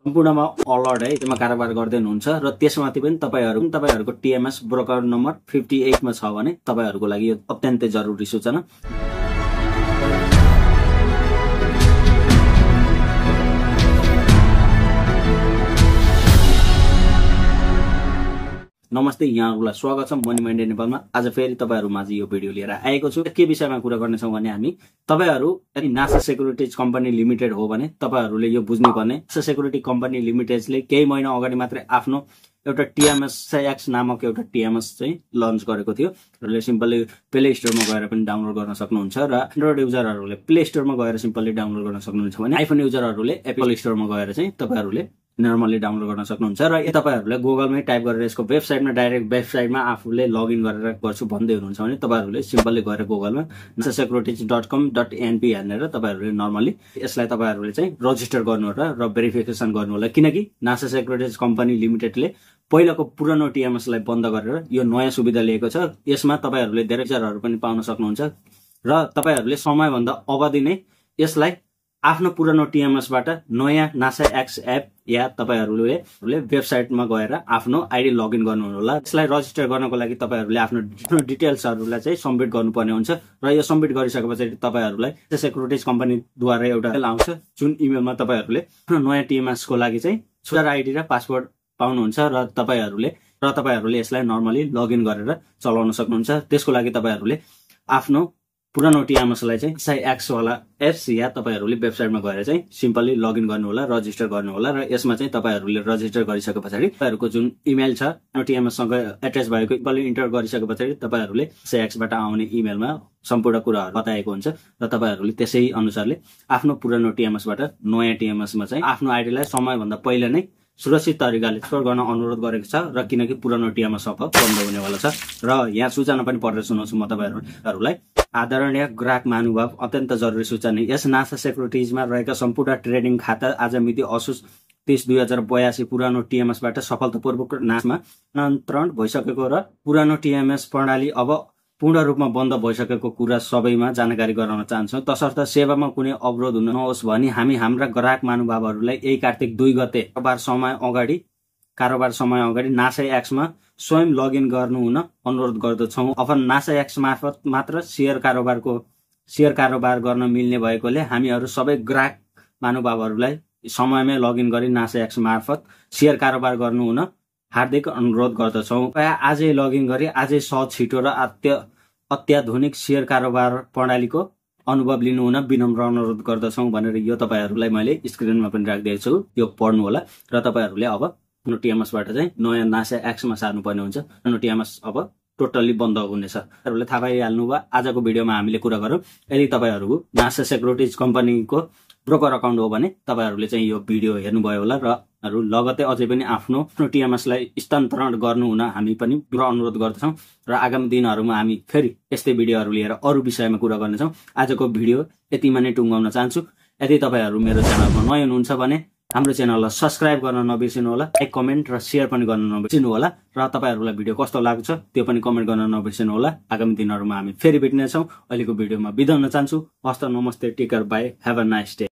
सम्पूर्णमा अलर्ट है त्यसमा कारोबार गर्दै हुनुहुन्छ र त्यसमाथि पनि तपाईहरुको टीएमएस ब्रोकर नम्बर 58 मा छ भने तपाईहरुको लागि यो अत्यन्तै जरुरी सूचना। नमस्ते, यहाँहरुलाई स्वागत छ मनी माइन्ड नेपालमा। आज फेरि तपाईहरुमाझ यो भिडियो लिएर आएको छु। के विषयमा कुरा गर्ने छौं भने हामी तपाईहरु यदि नासा सेक्युरिटीज कम्पनी लिमिटेड हो भने तपाईहरुले यो बुझ्नु पर्ने नासा सेक्युरिटी कम्पनी लिमिटेडले केही महिना अगाडि मात्रै आफ्नो एउटा टीएमएस एक्स नामक एउटा टीएमएस चाहिँ लन्च गरेको थियो र सिम्पली प्ले स्टोरमा गएर पनि डाउनलोड गर्न सक्नुहुन्छ र एन्ड्रोइड युजरहरुले प्ले स्टोरमा गएर सिम्पली डाउनलोड गर्न सक्नुहुन्छ भने आइफोन युजरहरुले एप्पल स्टोरमा गएर चाहिँ तपाईहरुले नर्मली डाउनलोड गर्न सक्नुहुन्छ र यो तपाईहरुले गुगलमै टाइप गरेर यसको वेबसाइटमा डाइरेक्ट वेबसाइटमा आफूले लगइन गरेर गर्छु भन्दै हुनुहुन्छ भने तपाईहरुले सिम्पली गएर गुगलमा nasasecurities.com.np हेरेर तपाईहरुले नर्मली यसलाई तपाईहरुले चाहिँ रजिस्टर गर्नु र भेरिफिकेसन गर्नु होला, किनकि नासा सेक्युरिटीज कम्पनी लिमिटेडले पहिलाको पुरानो टीएमएस लाई बन्द गरेर यो नयाँ सुविधा लिएको छ। यसमा तपाईहरुले धेरै फीचरहरु पनि पाउन सक्नुहुन्छ र तपाईहरुले समयभन्दा अवधि नै यसलाई आफ्नो पुरानो टीएमएस बाट नयाँ नासा एक्स एप या तपाईहरुले वेबसाइटमा गएर आफ्नो आईडी लगइन गर्नु होला। यसलाई रजिस्टर गर्नको लागि तपाईहरुले आफ्नो डिटेल्सहरुलाई चाहिँ सबमिट गर्नुपर्ने हुन्छ र यो सबमिट गरिसकेपछि तपाईहरुलाई सेक्युरिटीज कम्पनी द्वारा एउटा मेल आउँछ जुन इमेलमा तपाईहरुले नयाँ टीएमएस को लागि चाहिँ युजर आईडी र पासवर्ड पाउनुहुन्छ र तपाईहरुले यसलाई नर्मली लगइन गरेर चलाउन सक्नुहुन्छ। त्यसको लागि तपाईहरुले आफ्नो पुरानो टीएमएस लाई चाहिँ एक्स वाला एप्स या तपाईहरुले वेबसाइटमा गएर चाहिँ सिम्पली लगइन गर्नु होला, रजिस्टर गर्नु होला र यसमा चाहिँ तपाईहरुले रजिस्टर गरिसकेपछि तपाईहरुको जुन इमेल छ टीएमएस सँग एट्याच भएको सिम्पली इन्टर गरिसकेपछि तपाईहरुले एक्स बाट आउने इमेलमा सम्पूर्ण कुराहरु बताएको हुन्छ र तपाईहरुले त्यसै अनुसारले आफ्नो पुरानो टीएमएस बाट नयाँ टीएमएस मा चाहिँ आफ्नो आईडी लाई समयभन्दा पहिले नै सुरक्षित तरिकाले स्टोर गर्न अनुरोध गरेको छ र किनकि पुरानो टीएमएस अब बन्द हुनेवाला छ र यहाँ सूचना पनि पढेर सुनाउँछु म तपाईहरुलाई। आदरणीय ग्राहक महानुभाव, अत्यन्त जरुरी सूचना। यस नासा सेक्युरिटीजमा रहेका सम्पूर्ण ट्रेडिङ खाता आज मिति असोज 30/2082 पुरानो टीएमएस बाट सफलतापूर्वक नाशमा स्थानान्तरण भइसकेको र पुरानो टीएमएस प्रणाली अब पूर्ण रूपमा बन्द भइसकेको कुरा सबैमा जानकारी गराउन चाहन्छौं। तसर्थ सेवामा कुनै अवरोध हुन नहोस् भनी हामी हाम्रा ग्राहक महानुभावहरुलाई यही कार्तिक 2 गते कारोबार समय अगाडि नासा एक्समा स्वयं लगइन गर्नु हुन अनुरोध गर्दछौं। अब नासा एक्स मार्फत मात्र शेयर कारोबार गर्न मिल्ने भएकोले हामीहरु सबै ग्राहक महानुभावहरुलाई समयमै लगइन गरी नासा एक्स मार्फत शेयर कारोबार गर्नु हुन हार्दिक अनुरोध गर्दछौं। आजै लगइन गरी आजै सहज, छिटो र अत्याधुनिक शेयर कारोबार प्रणालीको अनुभव लिनु हुन विनम्र अनुरोध गर्दछौं भनेर यो तपाईहरुलाई मैले स्क्रिनमा पनि राखिदिएको छु, यो पढ्नु होला र तपाईहरुले अब आफ्नो टीएमएस बाट चाहिँ नयाँ नासा एक्स मा सार्नु पर्ने हुन्छ। आफ्नो टीएमएस अब टोटल्ली बन्द हुनेछ। तपाईहरुले थाहा पाइहाल्नु भयो। आजको भिडियोमा हामीले कुरा गरौँ यदि तपाईहरुको नासा सेक्युरिटीज कम्पनीको ब्रोकर अकाउन्ट हो भने तपाईहरुले चाहिँ यो भिडियो हेर्नुभयो होला र लगतै अझै पनि आफ्नो टीएमएस लाई स्थानान्तरण गर्नु हुन हामी पनि अनुरोध गर्दछौं र आगामी दिनहरुमा हामी फेरि यस्तै भिडियोहरु लिएर अरु विषयमा कुरा गर्नेछौं। आजको भिडियो यतिमा नै टुंगाउन चाहन्छु। यदि तपाईहरु मेरो च्यानलमा नयाँ हुनुहुन्छ भने हाम्रो च्यानललाई सब्स्क्राइब गर्न नबिर्सिनु होला, लाइक, कमेन्ट र शेयर पनि गर्न नबिर्सिनु होला र तपाईहरुलाई भिडियो कस्तो लाग्छ त्यो पनि कमेन्ट गर्न नबिर्सिनु होला। आगामी दिनहरुमा हामी फेरि भेट्ने छौं। अहिलेको भिडियोमा बिदा हुन चाहन्छु। हस्त, नमस्ते, take care, bye, have a nice day.